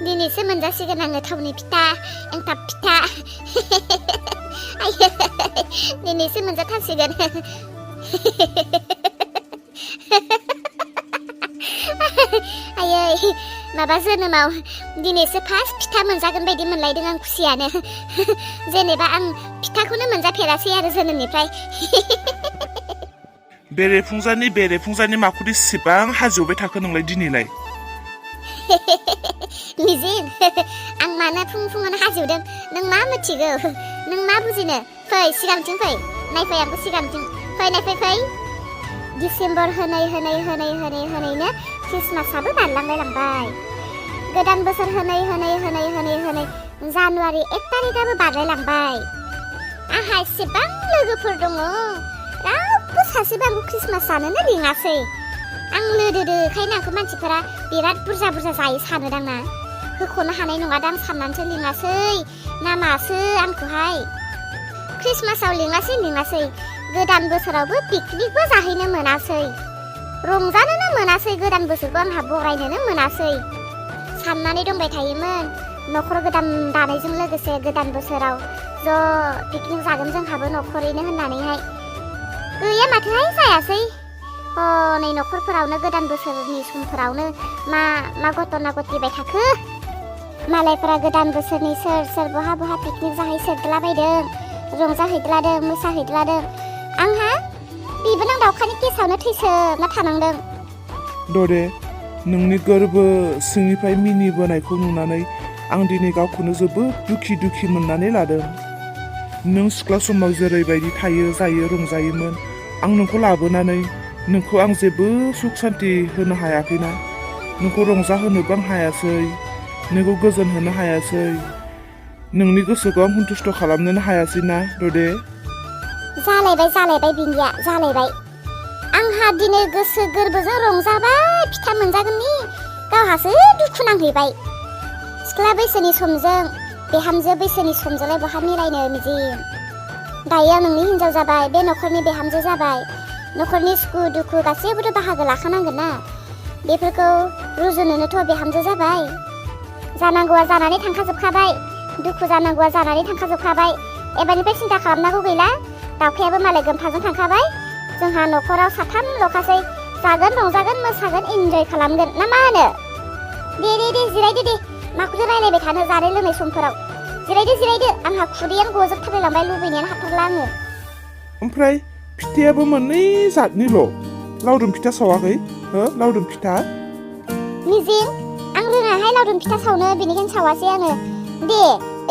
दिनैसो मोनजासिगोन आङो थावनि फिथा एन्थाब फिथा दिनैसो मोनजाथारसिगोन आयै माबा जोनोमाव दिनैसो फार्स्ट फिथा मोनजागोन बायदि मोनलायदों आं खुसियानो जेनेबा आं फिथाखौनो मोनजाफेरासै आरो जोनोमनिफ्राय बेरेफुंजानि माखौ इसेबां हाजोबाय थाखो नोंलाय दिनैलाय मिजिं आं मानो फुङावनो हाजोदों नों मा मिथिगौ नों मा बुजिनो फै सिगांथिं फै नायफै आंबो सिगांथिं फै नायफै फै डिसेम्बर होनैनो क्रिसमासाबो बारलांबाय लांबाय गोदान बोसोर होनै जानुवारि 1 तारिखआबो बारलाय लांबाय आंहा एसेबां लोगोफोर दङ रावबो सासेबो आंखौ क्रिसमास जानोनो लिङासै आं लोदोदोखायनो आंखौ मानसिफोरा बिराद बुरजा जायो सानोदां ना होख'नो हानाय नङादां साननानैसो लिङासै ना मासो आंखौहाय क्रिसमासाव लिङासै गोदान बोसोरावबो पिकनिकबो जाहैनो मोनासै रंजानोनो मोनासै गोदान बोसोरखौ आंहा बरायनोनो मोनासै साननानै दंबाय थायोमोन न'खर गोदान दानायजों लोगोसे गोदान बोसोराव ज' पिकनिक जागोन जोंहाबो न'खरैनो होननानैहाय गैया माथोहाय जायासै हनै न'खरफोरावनो गोदान बोसोरनि समफोरावनो मा घटना घटिबाय थाखो मालायफोरा गोदान बोसोरनि सोर बहा पिकनिक जाहैसोदलाबायदों रंजाहैदलादों मोसाहैदलादों आंहा बिबोनां दाउखानि केसावनो थैसोबना थानांदों दरे नोंनि गोरबो सिंनिफ्राय मिनिबोनायखौ नुनानै आं दिनै गावखौनो जोबोद दुखि मोननानै लादों नों सिख्ला समाव जेरैबायदि थायो जायो रंजायोमोन आं नोंखौ लाबोनानै नोंखौ आं जेबो सुख सान्ति होनो हायाखैना नोंखौ रंजाहोनोबो आं हायासै नोंखौ गोजोन होनो हायासै नोंनि गोसोखौ आं सन्तुष्ट खालामनोनो हायासै ना ददे जालायबाय बिनिया जालायबाय आंहा दिनै गोसो गोरबोजों रंजाबाय फिथा मोनजागोननि गावहासो दुखु नांहैबाय सिख्ला बैसोनि समजों बिहामजो बैसोनि समजोंलाय बहा मिलायनो मिजिं दायो नोंनि हिनजाव जाबाय बे न'खरनि बिहामजो जाबाय न'खरनि सुखु दुखु गासैबोथ' बाहागो लाखानांगोन ना बेफोरखौ रुजुनोनोथ' बिहामजो जाबाय जानांगौआ जानानै थांखाजोबखाबाय दुखु जानांगौआ जानानै थांखाजोबखाबाय एबारनिफ्राय सिन्था खालामनांगौ गैला दावखायाबो मालाय गोमफाजों थांखाबाय जोंहा न'खराव साथामल'खासै जागोन रंजागोन मोसागोन इन्जय खालामगोन ना मा होनो दे जिरायदो दे माखौथो रायलायबाय थानो जानाय लोंनाय समफोराव जिरायदो आंहा खुदैयानो गजोबथारलायलांबाय लुबैनायानो हाबथारला आङो ओमफ्राय फिथायाबो मोननै जातनिल' लावदुम फिथा सावाखै लावदुम फिथा मिजिं आं रोङाहाय लावदुम फिथा सावनो बेनिखायनो सावासै आङो दे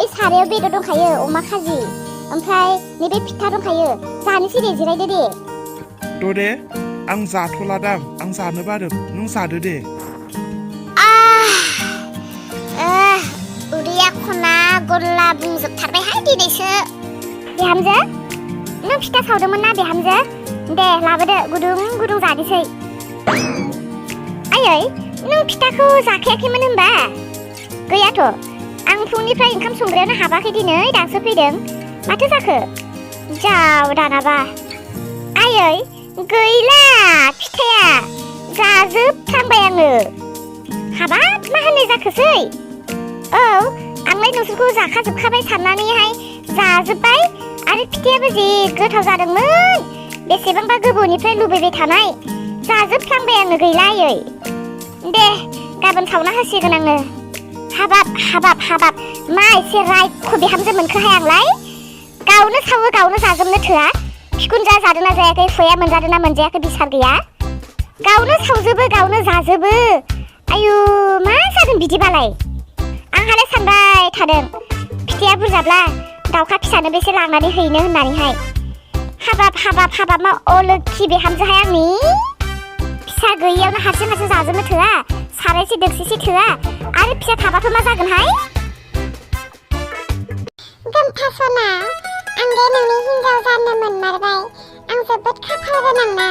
ओइ सारायाव बेदर दंखायो अमा खाजि ओमफ्राय नैबे फिथा दंखायो जानोसै दे जिरायदो दे दे आं जाथ'लादां आं जानो बादों नों जादो दे उदैया खना गल्ला बुंजोबथारबायहाय दिनैसो बिहामजो नों फिथा सावदोंमोन ना बिहामजो दे लाबोदो गुदुं जानोसै आयै नों फिथाखौ जाखायाखैमोन होनबा गैयाथ' आं फुंनिफ्राय ओंखाम संग्रायावनो हाबाखै दिनै दासो फैदों माथो जाखो जाव दानाबा आयै गैला फिथाया जाजोबफ्रांबाय आङो हाबाब मा होननाय जाखोसै औ आंलाय नोंसोरखौ जाखाजोबखाबाय साननानैहाय जाजोब्बाय आरो फिथायाबो जि गोथाव जादोंमोन बेसेबांबा गोबावनिफ्राय लुबैबाय थानाय जाजोबफ्रांबाय आङो गैला आयै दे गाबोन सावना होसिगोन आङो हाबाब मा एसे रायख' बिहामजो मोनखोहाय आंलाय गावनो सावो गावनो जाजोबनो थोआ फिखुनजा जादोंना जायाखै फुया मोनजादोंना मोनजायाखै बिसार गैया गावनो सावजोबो गावनो जाजोबो आयु मा जागोन बिदिबालाय आंहालाय सानबाय थादों फिथाया बुरजाब्ला दाउखा फिसानो बेसे लांनानै हैनो होननानैहाय हाबाब मा अलोखि बिहामजोहाय आंनि फिसा गैयियावनो हारसिं जाजोबनो थोआ सारायसे दोखसिसे थोआ आरो फिसा थाबाथ' मा जागोनहाय गोमथासना आं दे नोंनि हिनजाव जानो मोनमारबाय आं जोबोद खाफाल गोनां ना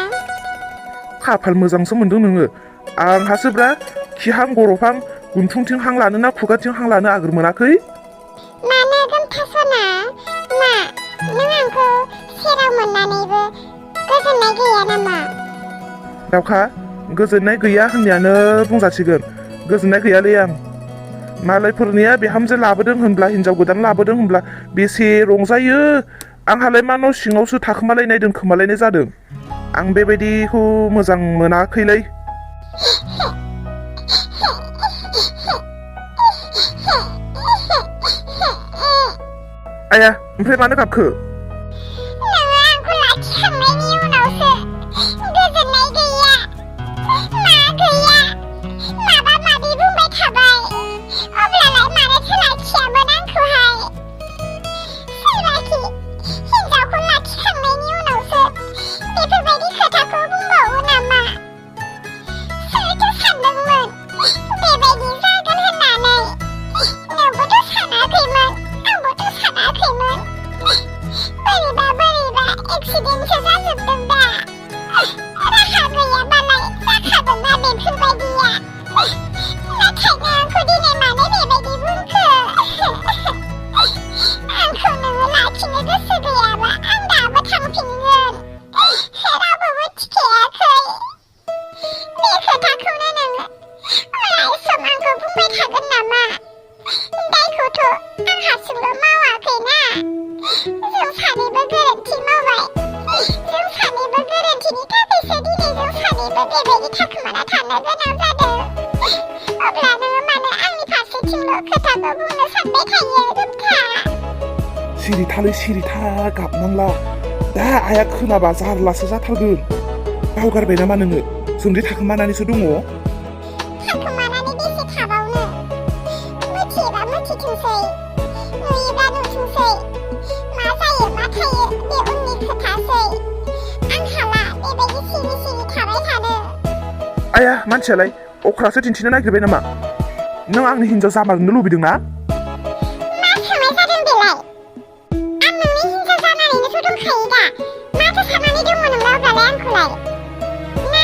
खाफाल मोजांसो मोनदों नोङो आंहासोब्रा खिहां गरफां गुन्थुंथिं हां लानो ना खुगाथिं हां लानो आगोर मोनाखै मानो गोमथासना मा नों आंखौ सेराव मोननानैबो गोजोननाय गैया नामा दावखा गोजोननाय गैया होननायानो बुंजासिगोन गोजोननाय गैयालै आं मालायफोरनिया बिहामजो लाबोदों होनब्ला हिनजाव गोदान लाबोदों होनब्ला बेसे रंजायो आंहालाय मा न' सिङावसो थाखोमालायनाय दोनखोमालायनाय जादों आं बेबायदिखौ मोजां मोनाखैलै आया ओमफ्राय मानो गाबखो नोङो आंखौ लाखिखांनायनि उनावसो गोजोननाय गैया मा गैया माबा माबि बुंबाय थाबाय अब्लालाय मानोथो लाखियामोन आंखौहाय सोरबाखि हिनजावखौ लाखिखांनायनि उनावसो बेफोरबायदि खोथाखौ बुंबावो नामा सोरथो सानदोंमोन बेबायदि जागोन होननानै नोंबोथ' सानाखैमोन आंबोथ' सानाखैमोन बोरैबा एक्सिडेन्टसो जाजोबदों दा राहा गैयाबालाय जाखागोनना बेफोरबायदिया नाथायनो आंखौ दिनै मानो बेबायदि बुंखो आंखौ नोङो लाखिनो गोसो गैयाबा आं दाबो थांफिनगोन रावबोबो थिखायाखै बे खोथाखौनो नोङो अराय सम आंखौ बुंबाय थागोन नामा दायखौथ' आं हारसिंल' मावाखैना जों सानैबो गोरोन्थि मावबाय जों सानैबो गोरोन्थिनि थाखायसो दिनै जों सानैबो बेबायदि थाखोमाना थानो गोनां जादों अब्ला नोङो मानो आंनि फारसेथिंल' खोथाखौ बुंनो सानबाय थायो रुपथा सिरि था गाबनांला दा आया खोनाबा जारलासो जाथारगोन बावगारबाय नामा नोङो जोंदि थाखोमानानैसो दङ थाखोमानानै बेसे थाबावनो मिथियोबा मिथिथोंसै नुयोबा नुथोंसै मा जायो मा थायो बे उननि खोथासै आं हाला बेबायदि सिरि थाबाय थानो आया मानसियालाय अख्रासो दिन्थिनो नागिरबाय नामा नों आंनि हिनजाव जामारनो लुबैदों ना मा सोंनाय जादों बेलाय आं नोंनि हिनजाव जानानैनोथ' दंखायो दा माथो साननानै दङ नोंलाय अब्लालाय आंखौलाय ना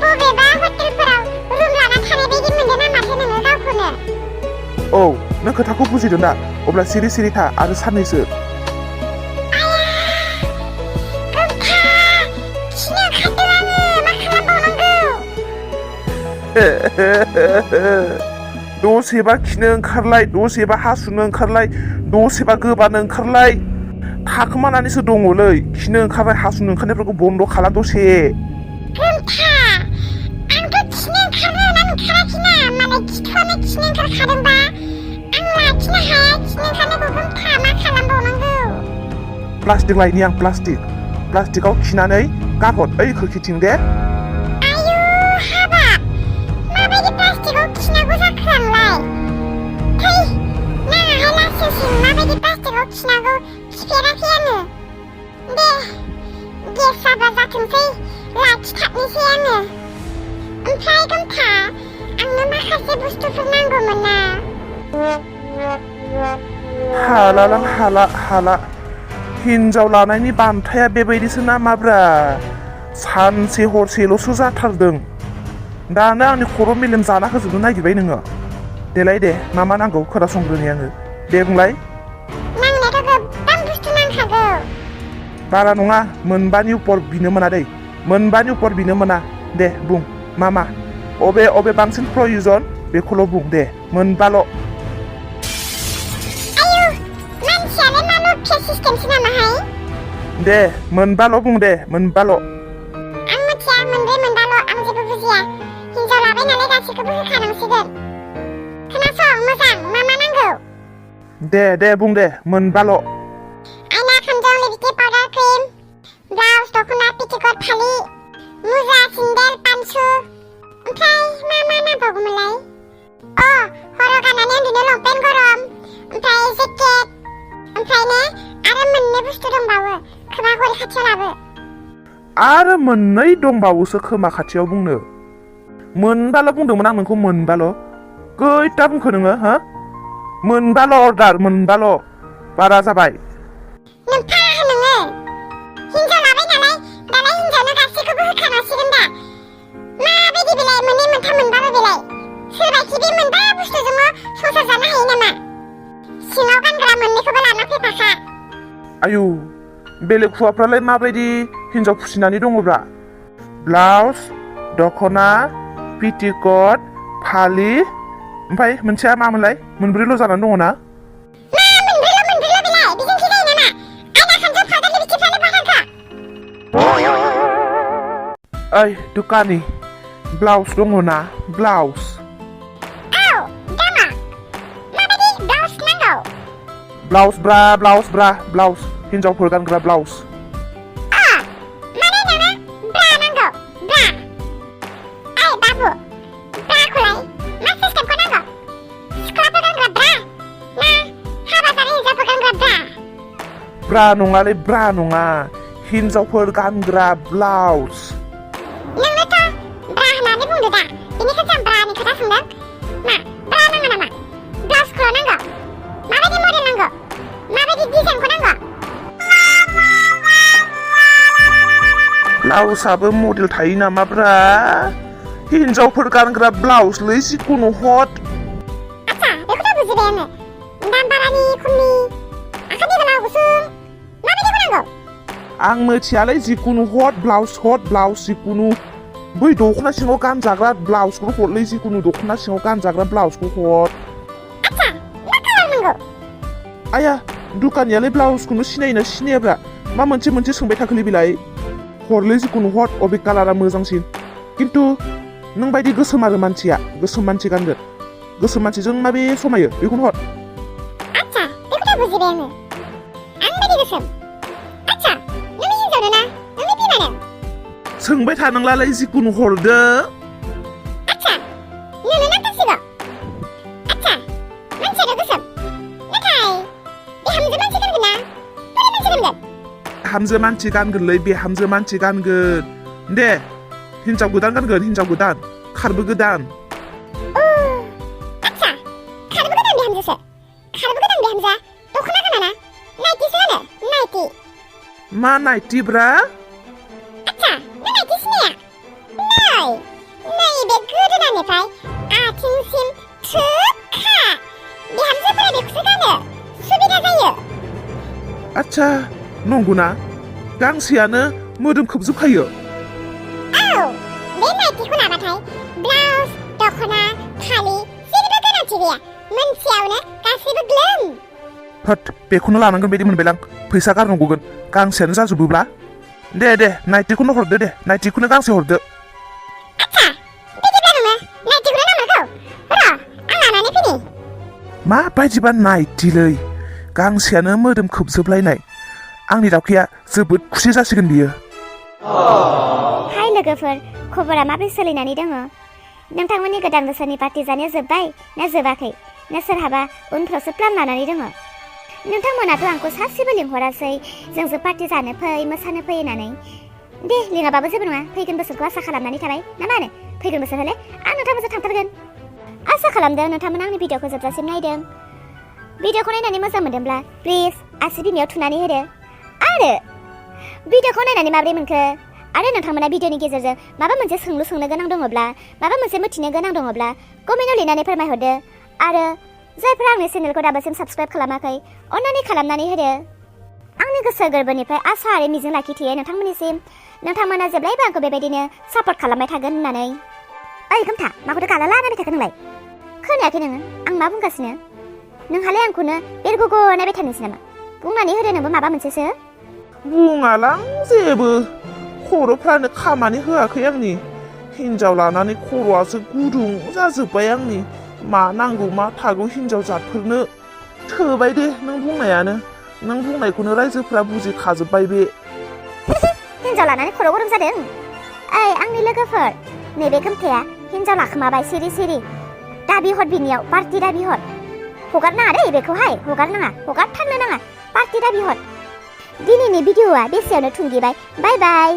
बबेबा हटेलफोराव रुम लाना थानाय बायदि मोनदों ना माथो नोङो गावखौनो औ नों खोथाखौ बुजिदों दा अब्ला सिरि था आरो साननैसो दसेबा खिनो ओंखारलाय दसेबा हासुनो ओंखारलाय दसेबा गोबानो ओंखारलाय थाखोमानानैसो दङलै खिनो ओंखारनाय हासुनो ओंखारनायफोरखौ बन्द' खालाम दसे गोमथा आंथ' खिनो ओंखारनो ओंखाराखैना मालाय खिथ'आनो खिनो ओंखारखादोंबा आं लाखिनो हाया खिनो ओंखारनायखौ गोमथा मा खालामबावनांगौ प्लास्टिक लायनि आं प्लास्टिकआव खिनानै गारहर ओइ खोरखिथिं दे माबायदि प्लास्टिकआव खिनांगौ जाखो आंलाय थै नाङाहाय लासिंसिं माबायदि प्लास्टिकआव खिनांगौ खिफेराखै आङो दे गेस जाबा जाथोंसै लाखिथाबनोसै आङो ओमफ्राय गोमथा आंनो माखासे बुस्थुफोर नांगौमोन ना हाला हिनजाव लानायनि बान्थाया बेबायदिसो नामाब्रा सानसे हरसेल'सो जाथारदों दानो आंनि खर' मेलेम जाना होजोबनो नागिरबाय नोङो देलाय दे मा नांगौ खोनासंग्रोनि आङो दे बुंलाय नांनायाथ' गोबां बुस्थु नांखागौ बारा नङा मोनबानि उपर बिनो मोना दै मोनबानि उपर बिनो मोना दे बुं मा अबे बांसिन प्रयजन बेखौल' बुं दे मोनबाल' आयु मानसियालाय मा ल'फे सिस्टेमसो नामाहाय दे मोनबाल' बुं दे मोनबाल' आं मिथिया मोनब्रै मोनबाल' आं जेबो बुजिया हिनजाव लाबाय नालाय गासैखौबो होखानांसिगोन खोनासं मोजां मा नांगौ दे बुं दे मोनबाल' आयना खानजं लिपस्टिक पाउडार क्रिम ब्लाउस दख'ना पेटिकट फालि मुजा सेन्देल पानसु ओमफ्राय मा नांबावगौमोनलाय हराव गाननानै उन्दुनो लंपेन्ट गरम ओमफ्राय जेकेट ओमफ्राय ने आरो मोननै बुस्थु दंबावो खोमा घरि खाथियाव लाबो आरो मोननै दंबावोसो खोमा खाथियाव बुंनो मोनबाल' बुंदोंमोन आं नोंखौ मोनबाल' गैथा बुंखो नोङो हो मोनबाल' अर्डार मोनबाल' बारा जाबाय नोंथां नोङो हिनजाव लाबाय नालाय दालाय हिनजावनो गासैखौबो होखानांसिगोन दा माबायदि बेलाय मोननै मोनथाम मोनबाबो बेलाय सोरबाखि बे मोनबा बुस्थुजोंल' संसार जानो हायो नामा सिङाव गानग्रा मोननैखौबो लाना फैफाखा आयु बेलेग हौवाफ्रालाय माबायदि हिनजाव फुसिनानै दङब्रा ब्लाउस दख'ना पेटिकट फालि ओमफ्राय मोनसेया मामोनलाय मोनब्रैल' जानानै दङ ना मा मोनब्रैल' बेलाय बेजों थगायो नामा आंना खानजं फादारनि बिथिफ्रानो बाहागो ओइ दुकानि ब्लाउस दङ ना ब्लाउस औ दङ माबायदि ब्लाउस नांगौ ब्लाउस ब्रा हिन्जावफोर गानग्रा ब्लाउस माने नोंनो ब्रा नांगौ ब्रा ओइ बाबु ब्राखौलाय मा सिस्टेमखौ नांगौ सिख्लाफोर गानग्रा ब्रा ना हाबा जानाय हिन्जावफोर गानग्रा ब्रा नङालै ब्रा नङा हिन्जावफोर गानग्रा ब्लाउस नोंनोथ' ब्रा होननानै बुंदो दा बेनिखायनो आं ब्रानि खोथा सोंदों मा ब्रा नाङा नामा ब्लाउसखौल' नांगौ माबायदि मडेल नांगौ माबायदि डिजाइनखौ नांगौ ब्लाउसआबो मडेल थायो नामा ब्रा हिन्जावफोर गानग्रा ब्लाउसलै जिखुनु हट आच्छा बेखौथ' बुजिबाय आङो दाम बारानि खमनि आखाइनि गोलाव गुसुं माबायदिखौ नांगौ आं मिथियालै जिखुनु हट ब्लाउस जिखुनु बै दख'ना सिङाव गानजाग्रा ब्लाउसखौ हरलै जिखुनु दख'ना सिङाव गानजाग्रा ब्लाउसखौ हर आच्छा मा कालार नांगौ आया दुकानियालाय ब्लाउसखौनो सिनायोना सिनायाब्रा मा मोनसे सोंबाय थाखोलै बिलाय हरलै जिखुनु हट अबे कालारा मोजांसिन खिन्थु नों बायदि गोसोम आरो मानसिया गोसोम मानसि गानगोन गोसोम मानसिजों माबे समायो बेखौनो हर आच्छा बेखौथ' बुजिबाय आङो आं बायदि गोसोम आच्छा नोंनि हिन्जावनो ना नोंनि बिमानो सोंबाय थानांलालाय जिखुनु हरदो आच्छा नोंनो नांथारसिगौ आच्छा मानसियाथ' गोसोम नाथाय बिहामजो मानसि गानगोन ना बोरै मानसि गानगोन हामजो मानसि गानगोनलै बे हामजो मानसि गानगोन दे हिन्जाव गोदान गानगोन हिन्जाव गोदान खारबो गोदान आच्छा खारबो गोदान बिहामजोसो खारबो गोदान बिहामजोआ दख'ना गाना ना नाइटिसो गानो नाइटि मा नाइटि ब्रा आच्छा नों नाइटि सिनाया नैबे गोदोनानिफ्राय आथिंसिम थोबखा बिहामजोफोरा बेखौसो गानो सुबिदा जायो आच्छा नंगौना गांसेयानो मोदोम खोबजोबखायो औ बे नाइटिखौ लाबाथाय ब्लाउस दख'ना फालि जेनिबो गोनांथि गैया मोनसेयावनो गासैबो ग्लोम हट बेखौनो लानांगोन बायदि मोनबायलां फैसा गारनांगौगोन गांसेयानो जाजोबोब्ला दे नाइटिखौनो हरदो दे नाइटिखौनो गांसे हरदो आच्छा बिदिब्ला नोङो नाइटिखौनो नांमारगौ र' आं लानानै फैनि मा बायदिबा नाइटिलै गांसेयानो मोदोम खोबजोबलायनाय आंनि दावखैया जोबोद खुसि जासिगोन बियो हाय लोगोफोर खबरा माबोरै सोलिनानै दङ नोंथांमोननि गोदान बोसोरनि पार्टि जानाया जोब्बाय ना जोबाखै ना सोरहाबा उनफ्रावसो प्लान लानानै दङ नोंथांमोनाथ' आंखौ सासेबो लिंहरासै जोंजों पार्टि जानो फै मोसानो फै होननानै दे लिङाबाबो जेबो नङा फैगोन बोसोरखौ आसा खालामनानै थाबाय ना मा होनो फैगोन बोसोर हले आं नोंथांमोनजों थांथारगोन आसा खालामदों नोंथांमोना आंनि भिडिअखौ जोबजासिम नायदों भिडिअखौ नायनानै मोजां मोनदोंब्ला प्लिज आसि बिमायाव थुनानै होदो आरो भिडिअखौ नायनानै माबोरै मोनखो आरो नोंथांमोना भिडिअनि गेजेरजों माबा मोनसे सोंलु सोंनो गोनां दङब्ला माबा मोनसे मिथिनो गोनां दङब्ला कमेन्टआव लिरनानै फोरमायहरदो आरो जायफोरा आंनि चेनेलखौ दाबोसिम साबस्क्राइब खालामाखै अन्नानै खालामनानै होदो आंनि गोसो गोरबोनिफ्राय आसा आरो मिजिं लाखिथियो नोंथांमोननिसिम नोंथांमोना जेब्लायबो आंखौ बेबायदिनो सापर्ट खालामबाय थागोन होननानै ओइ गोमथा माखौथो गाला लानानै थाखो नोंलाय खोनायाखै नोङो आं मा बुंगासिनो नोंहालाय आंखौनो बेरगुगु नायबाय थानोसै नामा बुंनानै होदो नोंबो माबा मोनसेसो बुङालां जेबो खर'फ्रानो खामानि होआखै आंनि हिन्जाव लानानै खर'आसो गुदुं जाजोब्बाय आंनि मा नांगौ मा थागौ हिन्जाव जातफोरनो थोबाय दे नों बुंनायानो नों बुंनायखौनो रायजोफ्रा बुजिखाजोब्बाय बे हिन्जाव लानानै खर' गरम जादों ओइ आंनि लोगोफोर नैबे गोमथाया हिन्जाव लाखोमाबाय सिरि दाबि हर बिनियाव पार्टि दाबि हर हगारनाङा दै बेखौहाय हगारथारनो नाङा पार्टि दाबि हर दिनैनि भिडिअआ बेसेयावनो थुंगेबाय बाय बाय